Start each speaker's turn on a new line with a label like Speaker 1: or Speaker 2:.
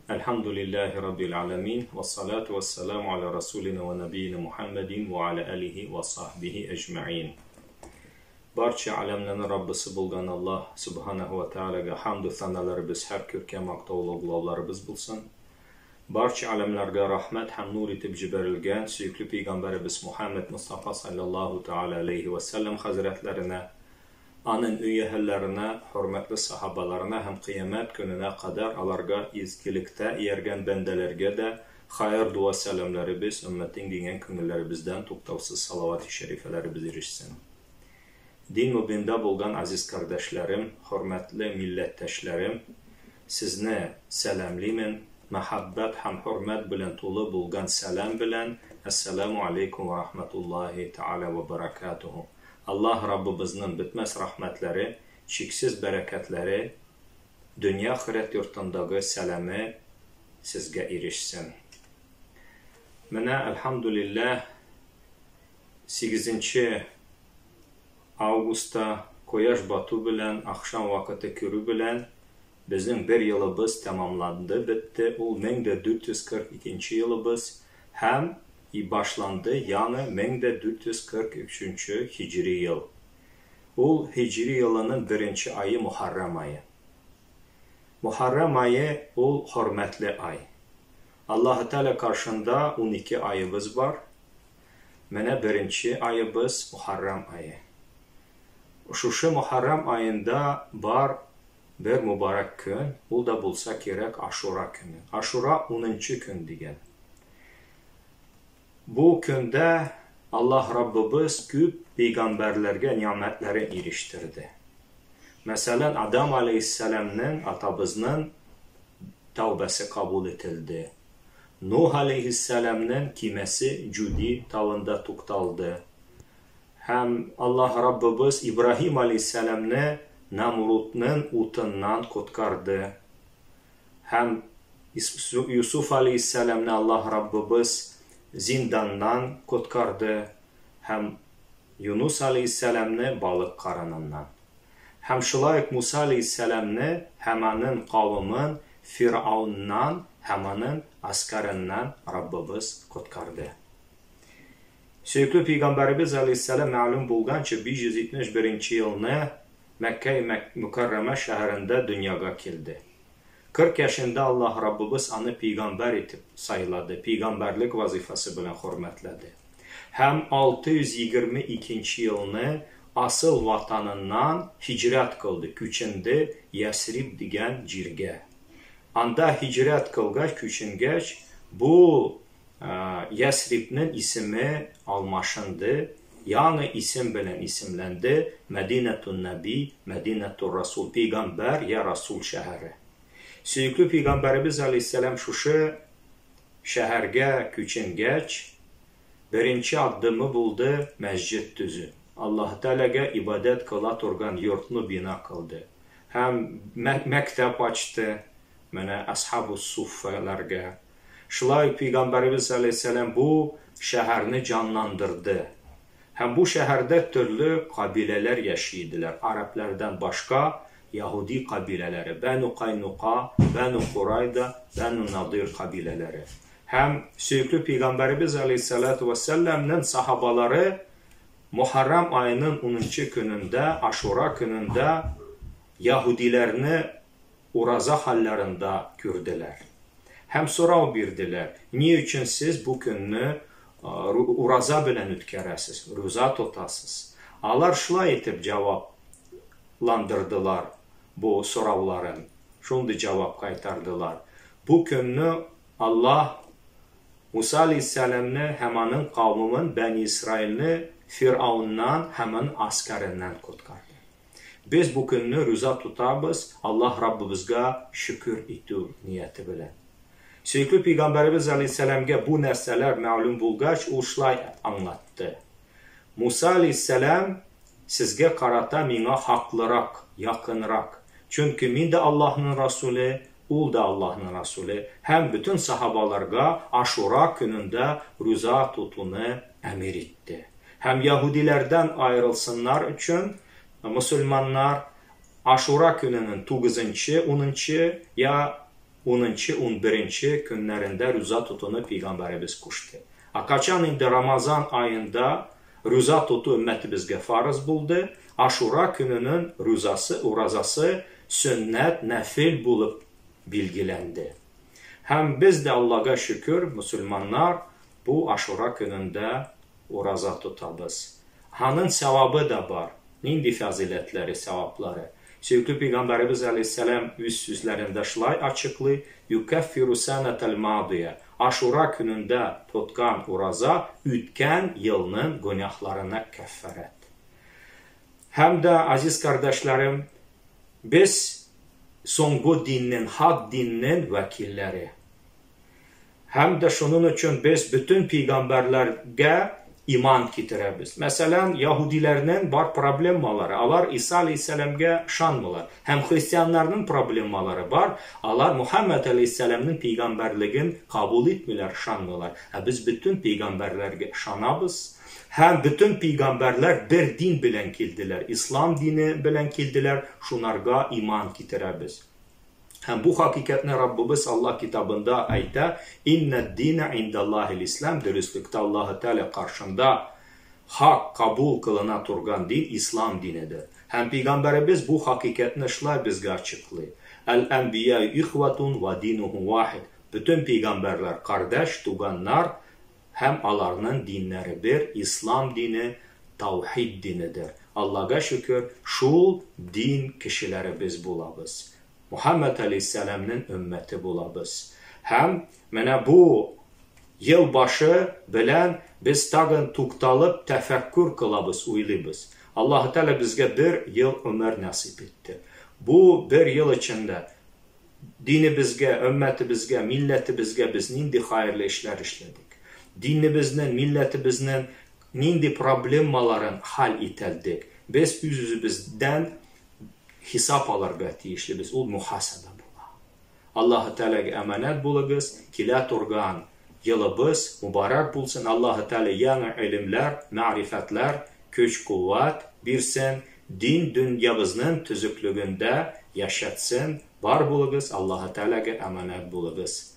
Speaker 1: Әлхәмдүлилләһи раббил галәмин, вәссалату вәссәламу аля расулина вә нәбиина Мухәммәдин вә аля алихи вә сахбихи әҗмәгыйн. Барча аләмнәрнең Раббысы булган Аллаһ Субханаһу вә Тәгаләгә хәмду сәналарыбыз, һәр күркәм мактау олуглауларыбыз булсын. Барча аләмнәргә рәхмәт һәм нур итеп җибәрелгән сөекле пәйгамбәребез Мухәммәд Мостафа салләллаһу тәгалә алейһи вә сәлләм хәзрәтләренә, Аның өй әһелләренә, хөрмәтле сахабаларына һәм кыямәт көненә кадәр аларга изгелектә ияргән бәндәләргә дә хәер-дога сәламләребез, өммәтең дигән күңелләребездән туктаусыз салавати шәрифәләребез ирешсен. Дин мөбинда булган азиз кардәшләрем, хөрмәтле милләттәшләрем, сезне сәламлимен, мәхәббәт һәм хөрмәт белән тулы булган сәлам белән, Әссәламү алейкум вә рахмәтуллаһи тәгалә вә бәрәкәтүһү. Аллаһ Раббыбызның бетмәс рәхмәтләре, чиксез бәрәкәтләре, дөнья-ахирәт йортындагы сәламе сезгә ирешсен. Менә, әлхәмдүлилләһ, сигезенче августта кояш бату белән, ахшам вакыты керү белән безнең бер елыбыз тәмамланды, бетте, ул 1442 нче елыбыз һәм И башланды яңа 1443 нче һиҗри ел. Ул һиҗри елының беренче ае Мөхәррәм ае. Мөхәррәм ае ул хөрмәтле ай. Аллаһы Тәгалә каршында 12 аебыз бар. Менә беренче аебыз Мөхәррәм ае. Шушы Мөхәррәм аенда бар бер мөбарәк көн, ул да булса кирәк Ашура көне. Ашура унынчы көн дигән. Бу көндә Аллаһ Раббыбыз күп пәйгамбәрләргә нигъмәтләрен ирештерде. Мәсәлән, Адам аләйһиссәламнең, атабызның тәүбәсе кабул ителде. Нуһ аләйһиссәламнең кимәсе Җуди тавында тукталды. Һәм Аллаһ Раббыбыз Ибраһим аләйһиссәламне Намрудның утыннан коткарды. Һәм Юсуф аләйһиссәламне Аллаһ Раббыбыз зинданнан коткарды һәм Юнус аләйһиссәламне балык карыныннан. Һәм шулай ук Муса аләйһиссәламне һәм аның кавымын Фиргавннан һәм аның аскәреннән Раббыбыз коткарды. Сөекле пәйгамбәребез аләйһиссәлам мәгълүм булганча 571 нче елны Мәккәи Мөкәррәмә шәһәрендә дөньяга килде. 40 яшендә Аллаһ Раббыбыз аны пәйгамбәр итеп сайлады, пәйгамбәрлек вазыйфасы белән хөрмәтләде. Һәм 622 нче елны асыл ватаныннан һиҗрәт кылды, күченде Ясриб дигән җиргә. Анда һиҗрәт кылгач, күченгәч, бу Ясрибнең исеме алмашынды, яңа исем белән исемләнде, Мәдинәтун-Нәби, Мәдинәтур-Расул, Пәйгамбәр йә Расул шәһәре. Сөекле Пәйгамбәребез галәйһиссәлам шушы шәһәргә күченгәч, беренче адымы булды мәсҗид төзү. Аллаһы Тәгаләгә ибадәт кыла торган йортны бина кылды һәм мәктәп ачты, менә әсхабус-суффаларга. Шулай ук Пәйгамбәребез галәйһиссәлам бу шәһәрне җанландырды. Һәм бу шәһәрдә төрле кабиләләр яши иделәр, гарәпләрдән башка яһүди кабиләләре, Бәнү Кайнука, Бәнү Курайда, Бәнү Надыйр кабиләләре. Һәм сөекле Пәйгамбәребез галәйһиссәлату вәссәламнең сахабалары Мөхәррәм аеның унынчы көнендә, Ашура көнендә яһүдиләрне ураза хәлләрендә күрделәр. Һәм сорау бирделәр, Ни өчен сез бу көнне ураза белән үткәрәсез, руза тотасыз? Алар шулай итеп җавапландырдылар бу сорауларын, шундый җавап кайтардылар, Бу көнне Аллаһ Муса алейһиссәламне һәм аның кавымын, Бәни Исраилне Фиръауннан һәм аның аскәреннән коткарды. Без бу көнне руза тотабыз, Аллаһ Раббыбызга шөкер итү нияте белән. Сөекле пәйгамбәребез галәйһиссәламгә бу нәрсәләр мәгълүм булгач, ул шулай аңлатты, Муса галәйһиссәлам сезгә карата миңа хаклырак, якынрак, чөнки мин дә Аллаһның расуле, ул да Аллаһның расуле һәм бөтен сахабаларга Ашура көнендә руза тотуны әмер итте. Һәм яһүдиләрдән аерылсыннар өчен мөселманнар Ашура көненең тугызынчы, унынчы я унынчы, 11нче көннәрендә руза тотуны пәйгамбәребез кушты. Ә качан инде Рамазан аенда руза тоту өммәтебезгә фарыз булды, Ашура көненең рузасы, уразасы сөннәт, нәфил булып билгеләнде. Һәм без дә Аллага шөкер, мусульманнар бу Ашура көнендә ураза тотабыз. Аның савабы да бар. Нинди фазиләтләре, саваплары? Сөекле пәйгамбәребез алейһиссәлам үз сүзләрендә шулай ачыклый: "Юкаффиру санатал мадия". Ашура көнендә тоткан ураза үткән елның гөнаһларына кәффарәт. Һәм дә, азиз кардәшләрем, без соңгы диннең, хак диннең вәкилләре. Һәм дә шуның өчен без бөтен пәйгамбәрләргә иман китерәбез. Мәсәлән, яһүдиләрнең бар проблемалары, алар Иса алейһиссәламгә ышанмыйлар. Һәм христианнарның проблемалары бар, алар Мухаммад алейһиссәламнең пәйгамбәрлеген кабул итмиләр, ышанмыйлар. Ә без бөтен пәйгамбәрләргә ышанабыз. Һәм бөтен пәйгамбәрләр бер дин белән килделәр, ислам дине белән килделәр, шунарга иман китерәбез. Һәм бу хакыйкатьне Раббыбыз Аллаһ китабында әйтә: "Иннад-дина индаллаһил ислам", дөреслектә Аллаһы Тәгалә каршында хак кабул кылына торган дин ислам динедер. Һәм пәйгамбәребез бу хакыйкатьне шулай безгә ачыклый: "Әл-әнбия ихватун ва динухум вахид". Бөтен пәйгамбәрләр кардәш, туганнар һәм аларның диннәре бер, ислам дине, таухид динедер. Аллага шөкер, шул дин кешеләре без булабыз. Мухаммад алейһиссәламнең өммәте булабыз. Һәм менә бу ел башы белән без тагын тукталып тәфәккүр кылабыз, уйлыйбыз. Аллаһы Тәгалә безгә бер ел гомер насыйп итте. Бу бер ел эчендә динебезгә, өммәтебезгә, милләтебезгә без нинди хәерле эшләр эшләдек? Динебезнең, милләтебезнең нинди проблемаларын хәл ителдек? Без үз-үзебездән хисап алырга тиешлебез, ул мухасаба була. Аллаһы Тәгаләгә әманәт булыгыз, килә торган елыбыз мубарак булсын. Аллаһы Тәгалә яңа илемләр, мәгърифәтләр, көч-куәт бирсен, дин дөньябызның төзеклегендә яшәтсен. Бар булыгыз, Аллаһы Тәгаләгә әманәт булыгыз.